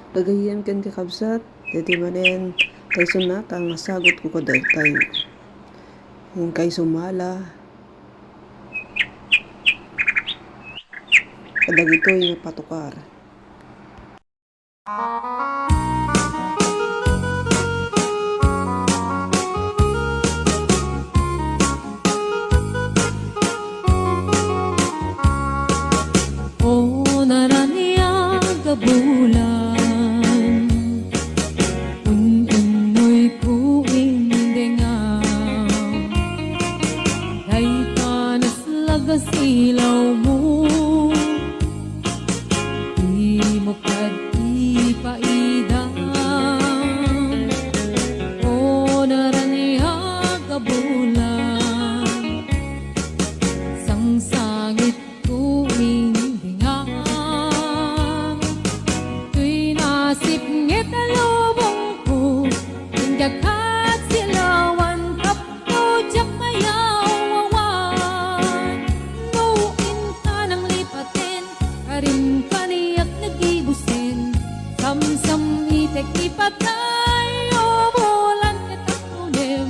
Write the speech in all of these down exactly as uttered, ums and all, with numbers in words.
Gagayyem ken kakabsat, daytoy manen kayso nata nga sagut ko kadagitay. Ken kayso mala kadagitoy nga patukar. O naraniag a bulan, un-unnoyko indingaw, dayta naslag a silawmo, dimo kad ipaida. O naraniag a bulan, sangsangit ko indingaw. Toy nasipnget a lubongko, diak agsilawan tapno diak mayawyawan. No inka nanglipaten, karim kaniak nagibusen, samsamitek ipatay, o bulan, ket tapnem,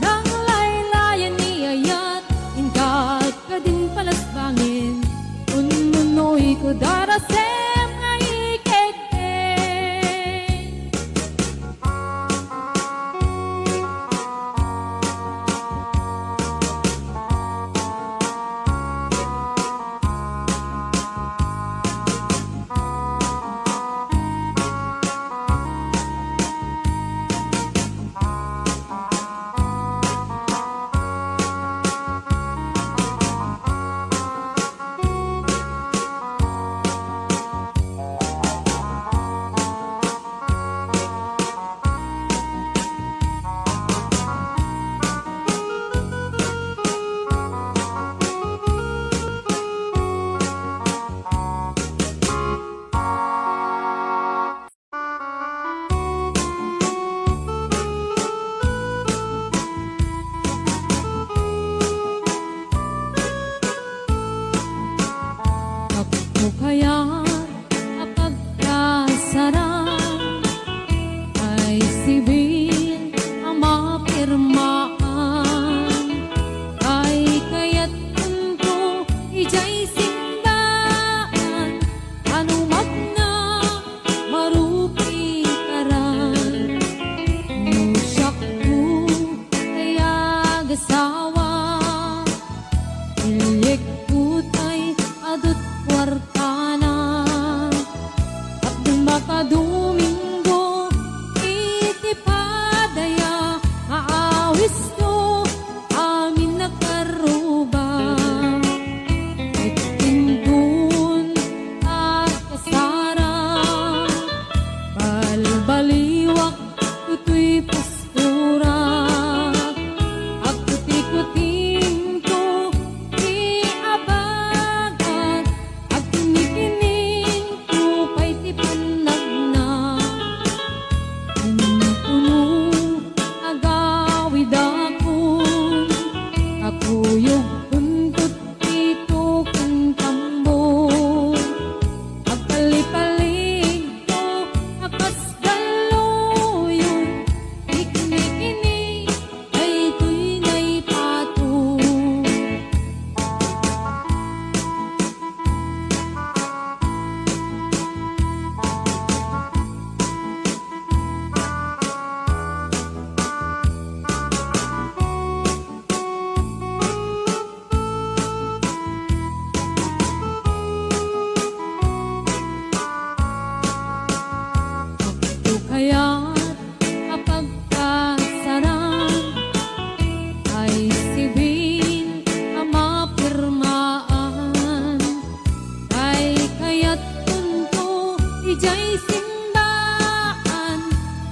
nanglaylayan ni ayat, inka kadin palasbangen, un-unnoyko darasem nga iketeng. Tapno kayat a pagkasaran, ay sibil a mapirmaan, ay kayatko idiay simbaan, ano magna marupikaran, no siakto tay agasawa, iliekko tay adut kuartana, tapno makadomingo iti padaya, maawisto amin a karruba. Ket inton agkasara, balbaliwak toy pastora. Agkutikutingko ti abagak, agkinikiniingko pay ti pannagna. Intono agawidakon, kakuyogkonto ti tuken tambor. Agpalipaligko a kas dalluyon, iknikini daytoy naipato. Agto kayat a pagkasaran, ay sibil a mapirmaan, ay kayatkonto idiay simbaan,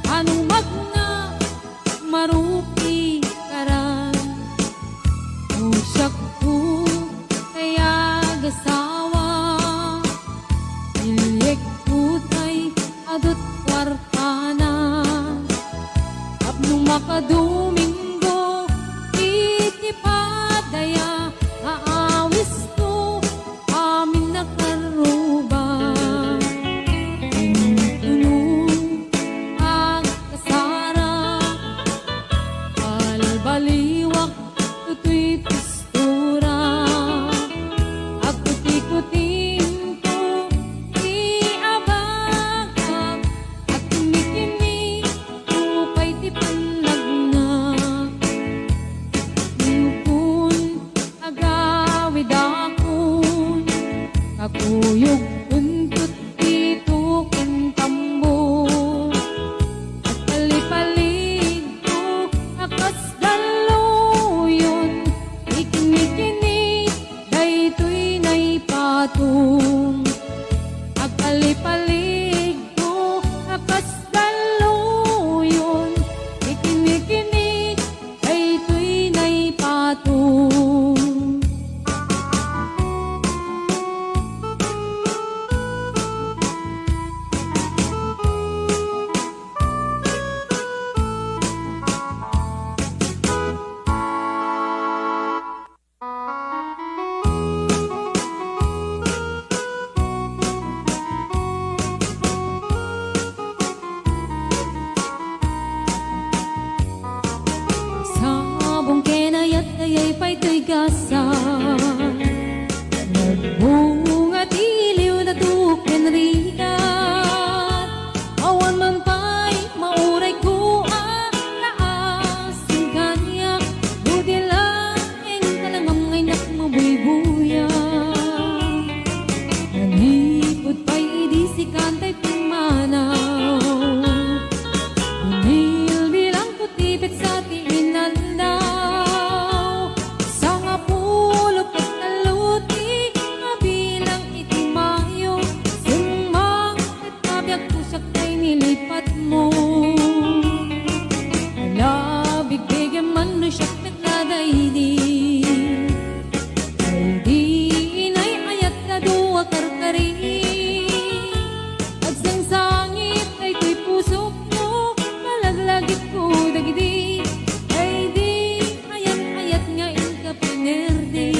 ano magna marupikaran. No siakto tay agasawa, iliekko tay adut kuartana, tapno makadomingo iti padaya, maawisto amin a karruba. Inton Toy gasa, nagbunga ti iliw na duken rigat. Awan man pay mauray ko a naas, kaniak, budi laeng ka lang, ngam nga inak mabuybuya. Nanipud pay idi sikan tay pimmanaw. Binilbilang ko ti petsa ti inaldaw. Sangapulo ket tallo ti mabilang iti Mayo. Simmang ket nabiag ko siak tay nilipatmo. Ala, bigbigem man no siak met la daydi. Daydi inay-ayat kadu a karkari. Agsangsangit daytoy pusokmo, malaglagipko dagidi. Daydi ayan-ayat nga inka pinerdi.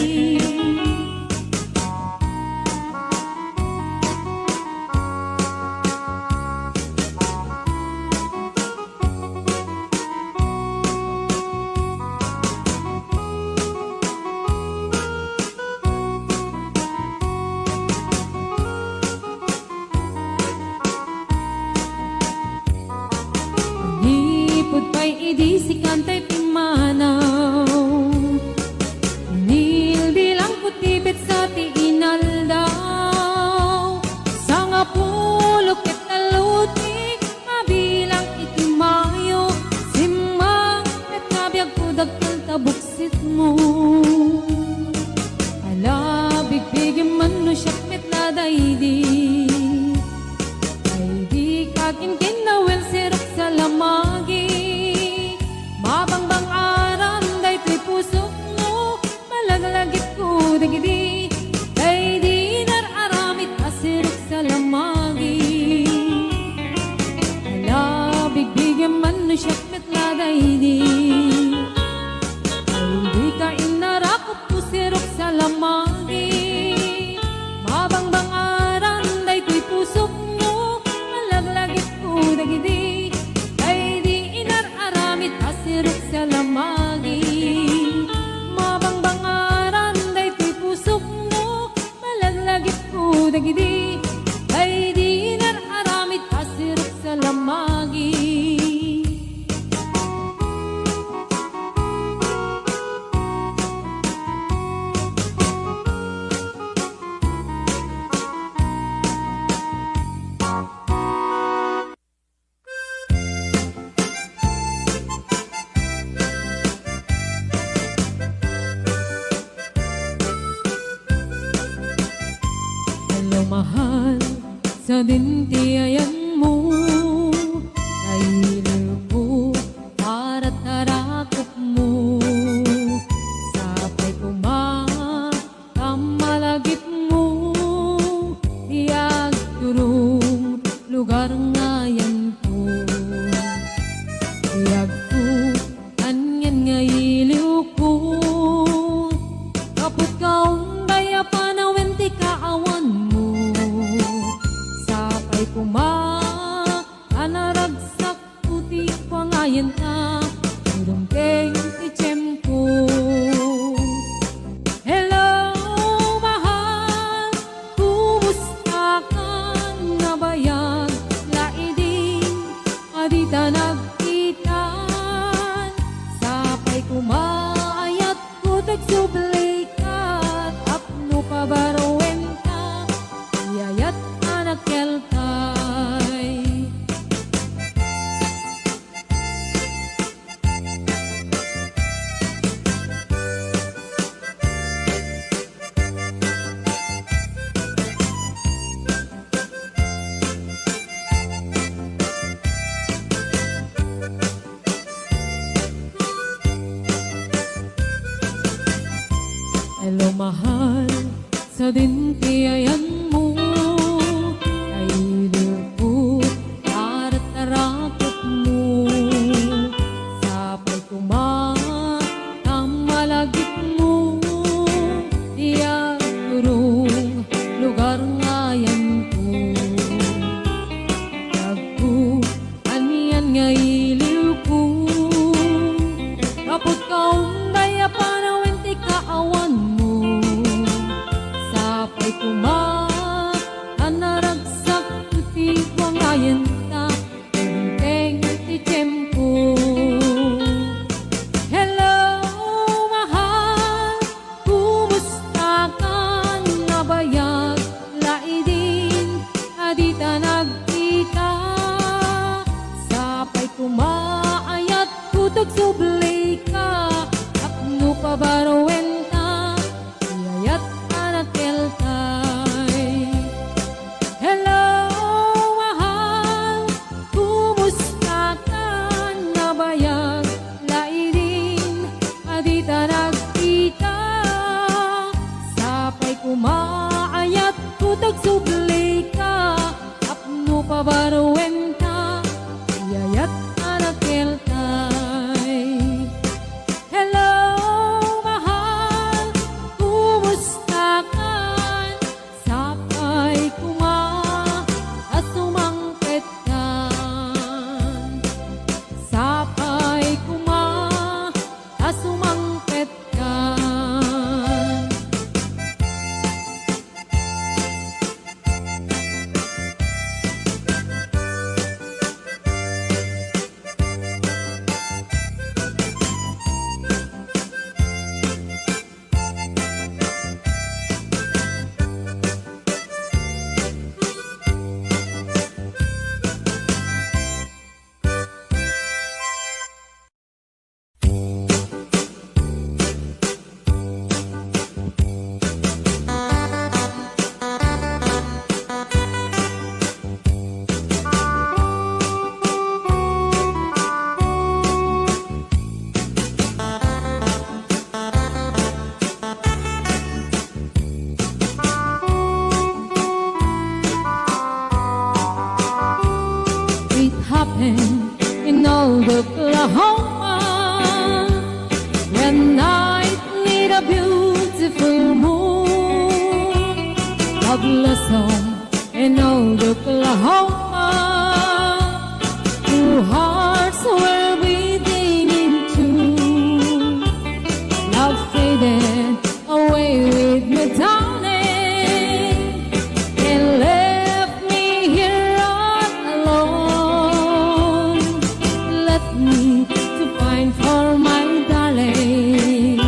Manipud pay idi sikan tay pimmanaw. Binilbilang ko ti petsa ti inaldaw. Sangapulo ket tallo ti mabilang iti Mayo. Simmang ket nabiag ko dakkel ta buksitmo. Ala, bigbigem man no siak met la daydi. Daydi ka kinkinawel, sirok sa lamagi. Mabangbang-aran daytoy pusokmo, malaglagipko dagidi. Daydi inar-aramid a sirok sa lamagi. Ala, bigbigem man no siak met la daydi. Daydi ka inarakop ko sirok sa lamagi. Mabangbang-aran daytoy pusokmo, malaglagipko dagidi. Daydi inar-aramid a sirok sa lamagi. Mabangbang-aran daytoy pusokmo, malaglagipko dagidi. Daydi inar-aramid a sirok sa lamagi. Hello, mahal, sadin ti ayanmo, naililko, paratarakopmo, sapay koma, kamalagipmo, ti agturong lugar nga ayanko. Ti agko, anian nga iliwko, kaput kaunday a panawen ti kaawanmo. Sapay koma, a naragsak Puti ko nga ayan ta, idumteng ti tiempo. Hello, mahal, kumusta ka? Nabayag la idi a dita nagkitan. Sapay koma, ayat ko ti agsublikat, tapno pabaruenta ti ayat a nakeltay. Hello, mahal, sadin ti ayanmo, naililko, paratarakopmo, sapay koma, kamalagipmo, ti agturong lugar nga ayanko. Agko, anian nga iliwko, kaput kaunday a panawen ti ka Pabaruenta, iyayat a nakeltay. Hello, mahal, kumusta kan? Sapay koma, ta sumangpet kan. Sapay koma, ta sumangpet kan. It happened in old Oklahoma, one night neath a beautiful moon. A blossom in old Oklahoma, two hearts were beating in tune. Love faded away with me, darling, and left me here all alone. Left me to find for my darling,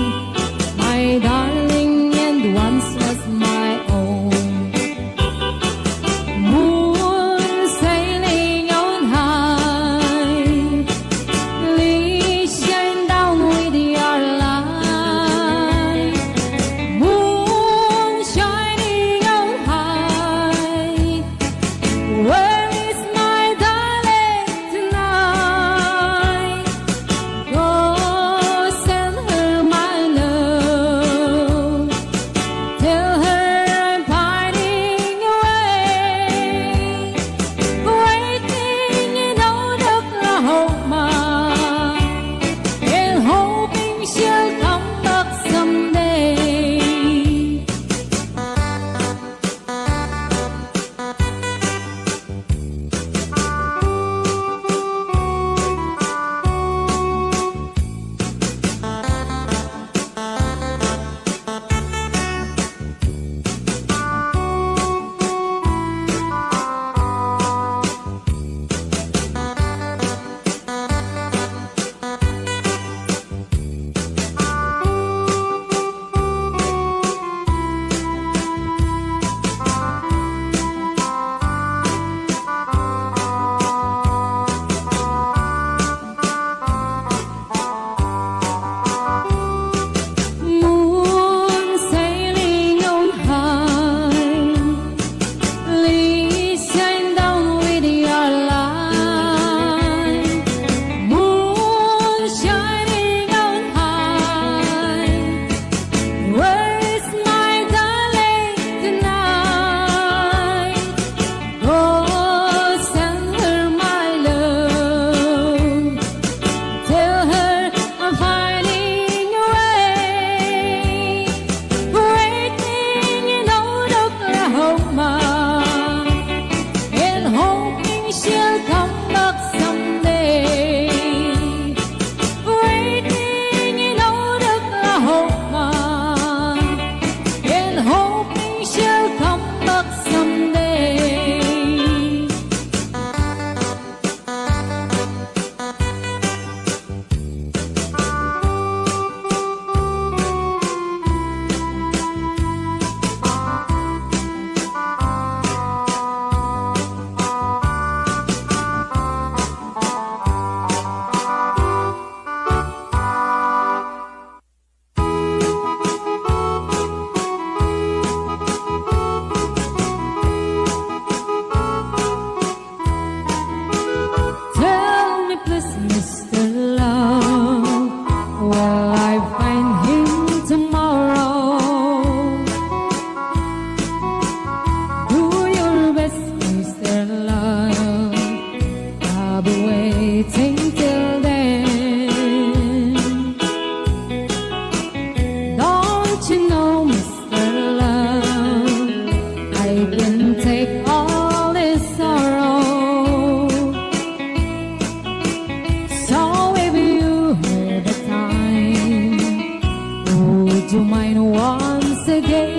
my darling, and once was my own. Moon sailing on high, please shine down with your light. Moon shining on high, where is my darling tonight? Go send her my love. Tell her I'm pining away, waiting in old Oklahoma, and hoping she'll come back someday. Moon sailing on high, please shine down with your light. Moon shining on high, where is my darling tonight? Go send her my love. Tell her I'm pining away, waiting in old Oklahoma, and hoping she'll come back someday. Waiting in old Oklahoma, and hoping she'll come back someday. Mine once again.